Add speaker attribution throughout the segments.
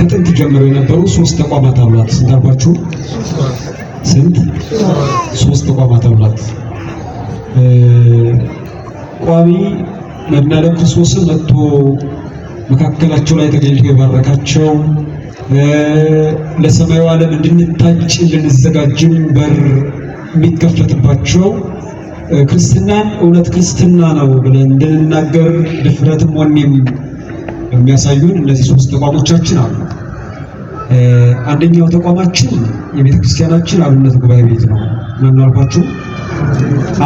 Speaker 1: ከጥንት ጀምሮ የነበሩ ሶስት ተቋማት አሏት። ስንት አልኳችሁ? ስንት? ሶስት ተቋማት አሏት። ቋሚ መድኃኔዓለም ክርስቶስን መጥቶ መካከላቸው ላይ ተገኝቶ የባረካቸው፣ ለሰማዩ ዓለም እንድንታጭ እንድንዘጋጅም በር የሚከፈትባቸው፣ ክርስትናን እውነት ክርስትና ነው ብለን እንድንናገር ድፍረትም ወኔም የሚያሳዩን እነዚህ ሶስት ተቋሞቻችን አሉ። አንደኛው ተቋማችን የቤተ ክርስቲያናችን አብነት ጉባኤ ቤት ነው። ምን አልኳችሁ?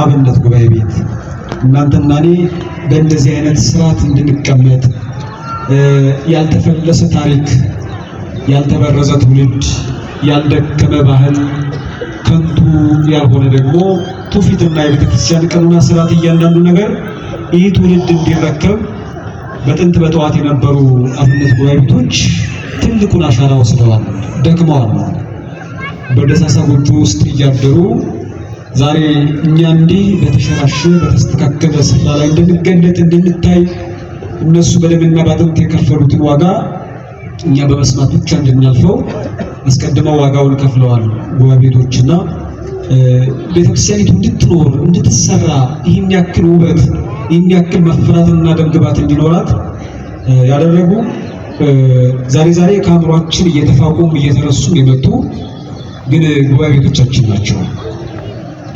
Speaker 1: አብነት ጉባኤ ቤት። እናንተና እኔ በእንደዚህ አይነት ስርዓት እንድንቀመጥ፣ ያልተፈለሰ ታሪክ፣ ያልተበረዘ ትውልድ፣ ያልደከመ ባህል፣ ከንቱ ያልሆነ ደግሞ ትውፊትና የቤተ ክርስቲያን ቀኖና ስርዓት፣ እያንዳንዱ ነገር ይህ ትውልድ እንዲረከብ በጥንት በጠዋት የነበሩ አብነት ጉባኤ ቤቶች ትልቁን አሻራ ወስደዋል፣ ደክመዋል። በደሳሳ ጎጆ ውስጥ እያደሩ ዛሬ እኛ እንዲህ በተሸራሸ በተስተካከለ ስፍራ ላይ እንድንገለጥ እንድንታይ፣ እነሱ በደምና በአጥንት የከፈሉትን ዋጋ እኛ በመስማት ብቻ እንድናልፈው አስቀድመው ዋጋውን ከፍለዋል። ጉባኤ ቤቶችና ቤተክርስቲያኒቱ እንድትኖር እንድትሰራ፣ ይህን ያክል ውበት፣ ይህን ያክል መፍራትና ደምግባት እንዲኖራት ያደረጉ፣ ዛሬ ዛሬ ከአእምሯችን እየተፋቁም እየተረሱም የመጡ ግን ጉባኤ ቤቶቻችን ናቸው።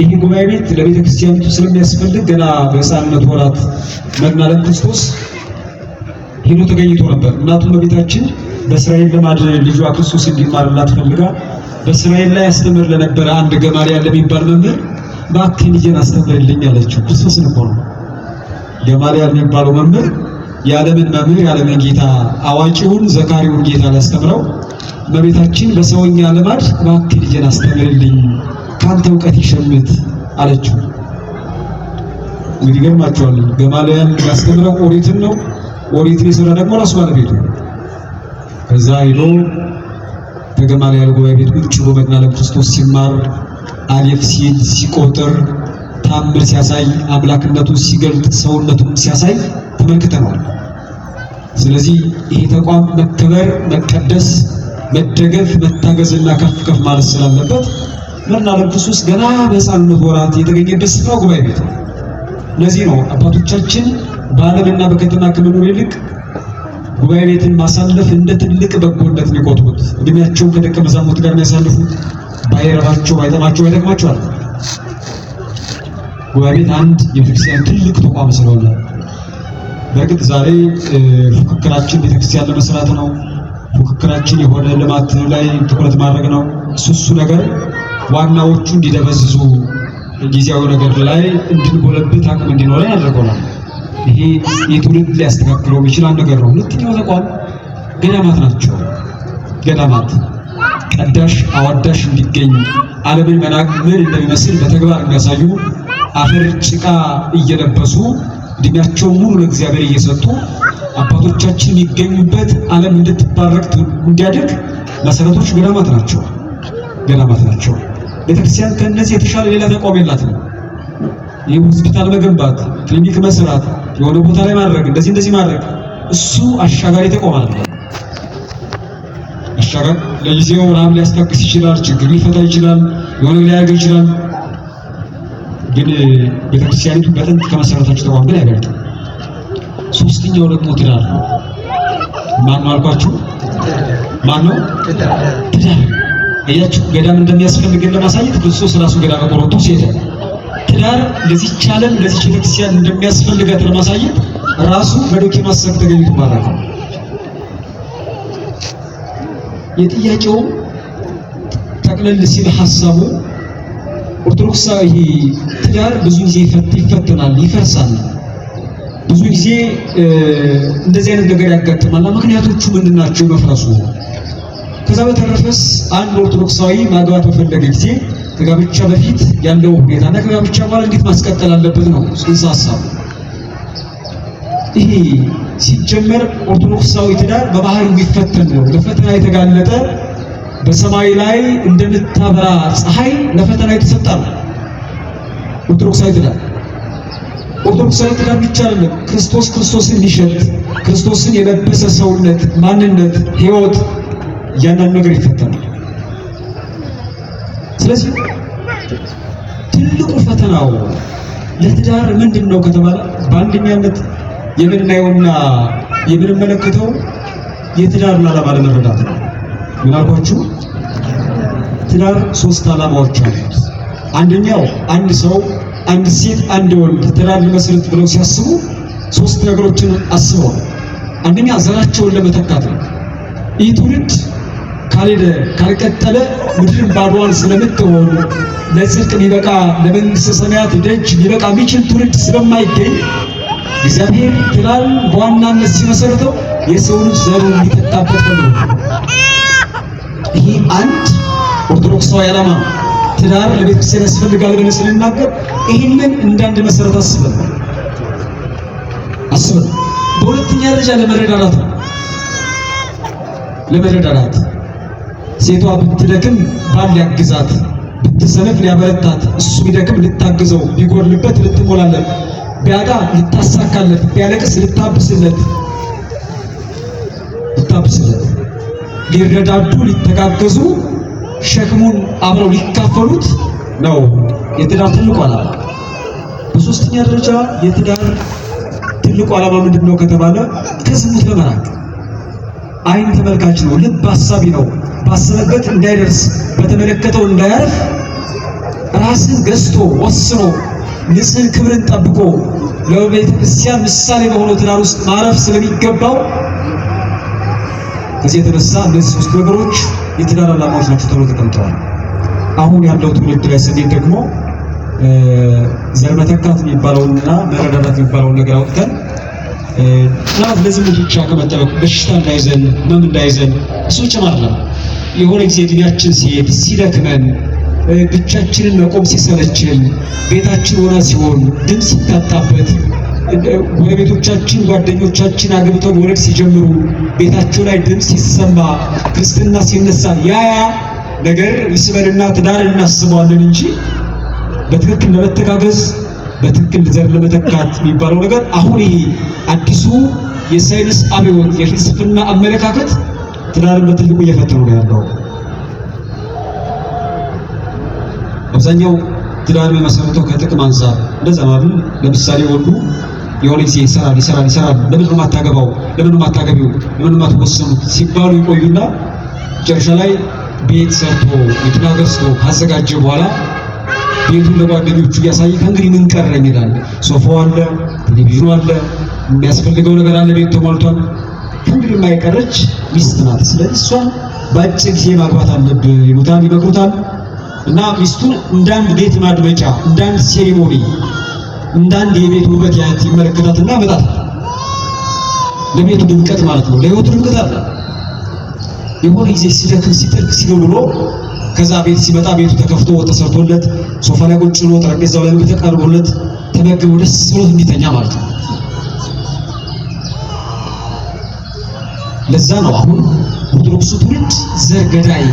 Speaker 1: ይህ ጉባኤ ቤት ለቤተ ክርስቲያኒቱ ስለሚያስፈልግ ገና በሕፃንነት ወራት መድኃኔዓለም ክርስቶስ ሄዶ ተገኝቶ ነበር። እናቱ እመቤታችን በእስራኤል ልማድ ልጇ ክርስቶስ እንዲማርላት ፈልጋ በእስራኤል ላይ ያስተምር ለነበረ አንድ ገማልያል ለሚባል መምህር እባክህ ልጄን አስተምርልኝ አለችው። ክርስቶስን እኮ ነው። ገማልያል የሚባለው መምህር የዓለምን መምህር፣ የዓለምን ጌታ፣ አዋቂውን ዘካሪውን ጌታ ሊያስተምረው እመቤታችን በሰውኛ ልማድ እባክህ ልጄን አስተምርልኝ፣ ካንተ እውቀት ይሸምት አለችው። እንግዲህ ይገርማችኋል። ገማልያል ያስተምረው ኦሪትን ነው። ኦሪትን የሰራ ደግሞ ራሱ ባለቤቱ። ከዛ ሄዶ ከገማልያል ጉባኤ ቤት ቁጭ ብሎ መድኃኔዓለም ክርስቶስ ሲማር፣ አሌፍ ሲል ሲቆጥር፣ ታምር ሲያሳይ፣ አምላክነቱን ሲገልጥ፣ ሰውነቱን ሲያሳይ ተመልክተነዋል። ስለዚህ ይሄ ተቋም መከበር፣ መቀደስ፣ መደገፍ፣ መታገዝና ከፍ ከፍ ማለት ስላለበት መድኃኔዓለም ክርስቶስ ገና በሕፃንነቱ ወራት የተገኘበት ስፍራ ጉባኤ ቤት ነው። ለዚህ ነው አባቶቻችን በዓለምና በከተማ ከመኖር ይልቅ ጉባኤ ቤትን ማሳለፍ እንደ ትልቅ በጎነት የሚቆጥሩት። እድሜያቸውን ከደቀ መዛሙርት ጋር የሚያሳልፉት ባይረባቸው፣ ባይጠማቸው፣ አይጠቅማቸዋል። ጉባኤ ቤት አንድ የቤተክርስቲያን ትልቅ ተቋም ስለሆነ፣ በእርግጥ ዛሬ ፉክክራችን ቤተክርስቲያን ለመስራት ነው። ፉክክራችን የሆነ ልማት ላይ ትኩረት ማድረግ ነው። እሱ ነገር ዋናዎቹ እንዲደበዝዙ፣ ጊዜያዊ ነገር ላይ እንድንጎለብት አቅም እንዲኖረን ያደርገናል። ይሄ የትውልድ ሊያስተካክለው የሚችል አንድ ነገር ነው። ሁለተኛው ተቋም ገዳማት ናቸው። ገዳማት ቀዳሽ አዋዳሽ እንዲገኝ፣ ዓለምን መናቅ ምን እንደሚመስል በተግባር የሚያሳዩ፣ አፈር ጭቃ እየለበሱ እድሜያቸውን ሙሉ ለእግዚአብሔር እየሰጡ አባቶቻችን የሚገኙበት ዓለም እንድትባረክ እንዲያድግ መሰረቶች ገዳማት ናቸው። ገዳማት ናቸው። ቤተክርስቲያን ከእነዚህ የተሻለ ሌላ ተቋም የላትም። ይህ ሆስፒታል መገንባት፣ ክሊኒክ መስራት፣ የሆነ ቦታ ላይ ማድረግ፣ እንደዚህ እንደዚህ ማድረግ እሱ አሻጋሪ ተቋም አለ። አሻጋሪ ለጊዜው ረሃብ ሊያስታግስ ይችላል፣ ችግር ሊፈታ ይችላል፣ የሆነ ሊያደርግ ይችላል። ግን ቤተክርስቲያኒቱ በጥንት ከመሰረታቸው ተቋም ግን አይበልጥም። ሶስተኛው ደግሞ ትዳር ነው። ማን ነው አልኳችሁ? ማን ነው? ትዳር። አያችሁ፣ ገዳም እንደሚያስፈልገን ለማሳየት ክርስቶስ ራሱ ገዳመ ቆሮንቶስ ሄደ። ትዳር ለዚች ዓለም ለዚች ቤተክርስቲያን እንደሚያስፈልጋት ለማሳየት ራሱ በዶኪማስ ሰርክ ተገኝቶ ባረከው። የጥያቄው ጠቅለል ሲል ሐሳቡ ኦርቶዶክሳዊ ትዳር ብዙ ጊዜ ይፈተናል፣ ይፈርሳል። ብዙ ጊዜ እንደዚህ አይነት ነገር ያጋጥማል። ምክንያቶቹ ምንድን ናቸው መፍረሱ? ከዛ በተረፈስ አንድ ኦርቶዶክሳዊ ማግባት በፈለገ ጊዜ ከጋብቻ በፊት ያለው ሁኔታና ከጋብቻ በኋላ እንዴት ማስቀጠል አለበት ነው ጽንሰ ሐሳቡ። ይሄ ሲጀመር ኦርቶዶክሳዊ ትዳር በባህሪው የሚፈተን ነው። ለፈተና የተጋለጠ፣ በሰማይ ላይ እንደምታበራ ፀሐይ ለፈተና የተሰጠ ነው። ኦርቶዶክሳዊ ትዳር፣ ኦርቶዶክሳዊ ትዳር ብቻ አይደለም። ክርስቶስ ክርስቶስን ሊሸጥ፣ ክርስቶስን የለበሰ ሰውነት፣ ማንነት፣ ሕይወት እያንዳንዱ ነገር ይፈተናል። ስለዚህ ትልቁ ፈተናው ለትዳር ምንድን ነው ከተባለ በአንደኛነት የምናየውና የምንመለከተው የትዳርን ዓላማ ለመረዳት ነው። ምን አልኳችሁ? ትዳር ሶስት ዓላማዎች አሉት። አንደኛው አንድ ሰው፣ አንድ ሴት፣ አንድ ወንድ ትዳር ሊመሰርት ብለው ሲያስቡ ሶስት ነገሮችን አስበው፣ አንደኛ ዘራቸውን ለመተካት ነው። ይህ ትውልድ ካልሄደ ካልቀጠለ ምድርን ባዶዋን ስለምትሆን ለጽድቅ ሊበቃ ለመንግሥተ ሰማያት ደጅ ሊበቃ የሚችል ትውልድ ስለማይገኝ እግዚአብሔር ትዳርን በዋናነት ሲመሰርተው የሰው ልጅ ዘሩን ሊተካበት ፈልጎ፣ ይህ አንድ ኦርቶዶክሳዊ ዓላማ ነው። ትዳር ለቤተክርስቲያን ያስፈልጋል ብለን ስንናገር ይህንን እንዳንድ መሰረት አስበን፣ በሁለተኛ ደረጃ ለመረዳዳት ነው። ለመረዳዳት ሴቷ ብትደክም ባል ሊያግዛት፣ ብትሰነፍ ሊያበረታት፣ እሱ ቢደክም ልታግዘው፣ ቢጎድልበት ልትሞላለት፣ ቢያጣ ልታሳካለት፣ ቢያለቅስ ልታብስለት፣ ሊረዳዱ ሊተጋገዙ ሸክሙን አብረው ሊካፈሉት ነው የትዳር ትልቁ ዓላማ። በሶስተኛ ደረጃ የትዳር ትልቁ ዓላማ ምንድን ነው ከተባለ ከዝሙት ለመራቅ። ዓይን ተመልካች ነው፣ ልብ አሳቢ ነው። ባሰበበት እንዳይደርስ በተመለከተው እንዳያርፍ ራስን ገዝቶ ወስኖ ንጽህ ክብርን ጠብቆ ለቤተ ክርስቲያን ምሳሌ በሆነው ትዳር ውስጥ ማረፍ ስለሚገባው ከዚህ የተነሳ እነዚህ ሶስት ነገሮች የትዳር ዓላማዎች ናቸው ተብሎ ተቀምጠዋል። አሁን ያለው ትውልድ ላይ ስንሄድ ደግሞ ዘር መተካት የሚባለውንና መረዳዳት የሚባለውን ነገር አውጥተን ምናልባት ለዝሙት ብቻ ከመጠበቅ በሽታ እንዳይዘን ህመም እንዳይዘን እሱ ብቻ አይደለም። የሆነ ጊዜ እድሜያችን ሲሄድ ሲደክመን ብቻችንን መቆም ሲሰለችን ቤታችን ሆና ሲሆን ድምፅ ሲታጣበት ጎረቤቶቻችን ጓደኞቻችን አግብተው መውለድ ሲጀምሩ ቤታቸው ላይ ድምፅ ሲሰማ ክርስትና ሲነሳ ያ ነገር ይስበንና ትዳር እናስበዋለን እንጂ በትክክል ለመተጋገዝ በትክክል ዘር ለመተካት የሚባለው ነገር አሁን ይሄ አዲሱ የሳይንስ አብዮት የፍልስፍና አመለካከት ትዳርን በትልቁ እየፈተኑ ነው ያለው። አብዛኛው ትዳር የሚመሰርተው ከጥቅም አንፃር እንደዛ ማለት ነው። ለምሳሌ ወንዱ የሆነ ጊዜ ይሰራል ይሰራል ይሰራል። ለምን ነው የማታገባው? ለምን ነው የማታገቢው? ለምን ነው የማትወሰኑት ሲባሉ ይቆዩና መጨረሻ ላይ ቤት ሰርቶ መኪና ገዝቶ ካዘጋጀ በኋላ ቤቱን ለጓደኞቹ እያሳየ ከእንግዲህ ምን ቀረኝ ይላል። ሶፋው አለ፣ ቴሌቪዥኑ አለ፣ የሚያስፈልገው ነገር አለ፣ ቤቱ ተሟልቷል። ከእንግዲህ የማይቀረች ሚስት ናት። ስለዚህ እሷን በአጭር ጊዜ ማግባት አለብህ ይሉታል፣ ይመክሩታል። እና ሚስቱን እንዳንድ ቤት ማድመቂያ፣ እንዳንድ ceremony፣ እንዳንድ የቤት ውበት ያት ይመለከታትና ያመጣታል። ለቤቱ ድምቀት ማለት ነው፣ ለህይወቱ ድምቀት አለ። የሆነ ጊዜ ሲደክም ሲጥር ሲል ብሎ ከዛ ቤት ሲመጣ ቤቱ ተከፍቶ ተሰርቶለት ሶፋ ላይ ቁጭ ብሎ ጠረጴዛው ላይ ምግብ ተቀርቦለት ተመግቦ ደስ ብሎት እንዲተኛ ማለት ነው። ለዛ ነው አሁን ኦርቶዶክሱ ትውልድ ዘር ገዳይ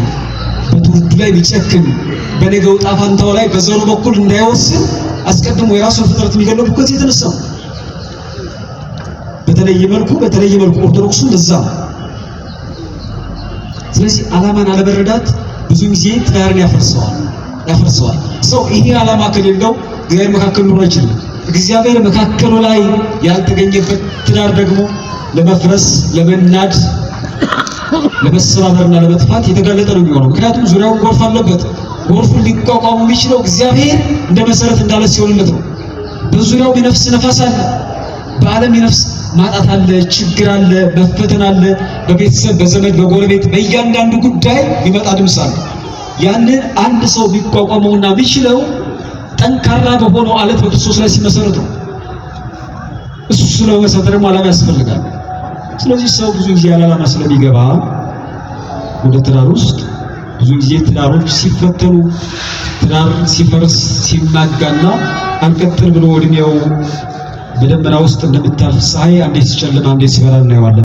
Speaker 1: በትውልዱ ላይ ቢጨክን በነገው ዕጣ ፈንታው ላይ በዘሩ በኩል እንዳይወስን አስቀድሞ የራሱን ፍጥረት የሚገለው ከዚህ የተነሳ ነው። በተለየ መልኩ ኦርቶዶክሱ ለዛ ነው። ስለዚህ ዓላማን አለመረዳት ብዙ ጊዜ ትዳርን ያፈርሰዋል። ሰው ይሄ ዓላማ ከሌለው እግዚአብሔር መካከል ሊኖር አይችልም። እግዚአብሔር መካከሉ ላይ ያልተገኘበት ትዳር ደግሞ ለመፍረስ፣ ለመናድ፣ ለመሰባበርና ለመጥፋት የተጋለጠ ነው የሚሆነው። ምክንያቱም ዙሪያውን ጎርፍ አለበት። ጎርፉን ሊቋቋሙ የሚችለው እግዚአብሔር እንደ መሰረት እንዳለ ሲሆንለት ነው። በዙሪያው ቢነፍስ ነፋስ አለ። በዓለም የነፍስ ማጣት አለ፣ ችግር አለ፣ መፈተን አለ። በቤተሰብ በዘመድ በጎረቤት በእያንዳንዱ ጉዳይ የሚመጣ ድምፅ አለ። ያንን አንድ ሰው ቢቋቋመውና ቢችለው ጠንካራ በሆነው አለት በክርስቶስ ላይ ሲመሰረት ነው። እሱ ለመሰረት ደግሞ ዓላማ ያስፈልጋል። ስለዚህ ሰው ብዙ ጊዜ ያለ ዓላማ ስለሚገባ ወደ ትዳር ውስጥ ብዙ ጊዜ ትዳሮች ሲፈተኑ ትዳር ሲፈርስ ሲናጋና አልቀጥል ብሎ እድሜው በደመና ውስጥ እንደምታልፍ ፀሐይ አንዴ ሲጨልም አንዴ ሲበራ እናየዋለን።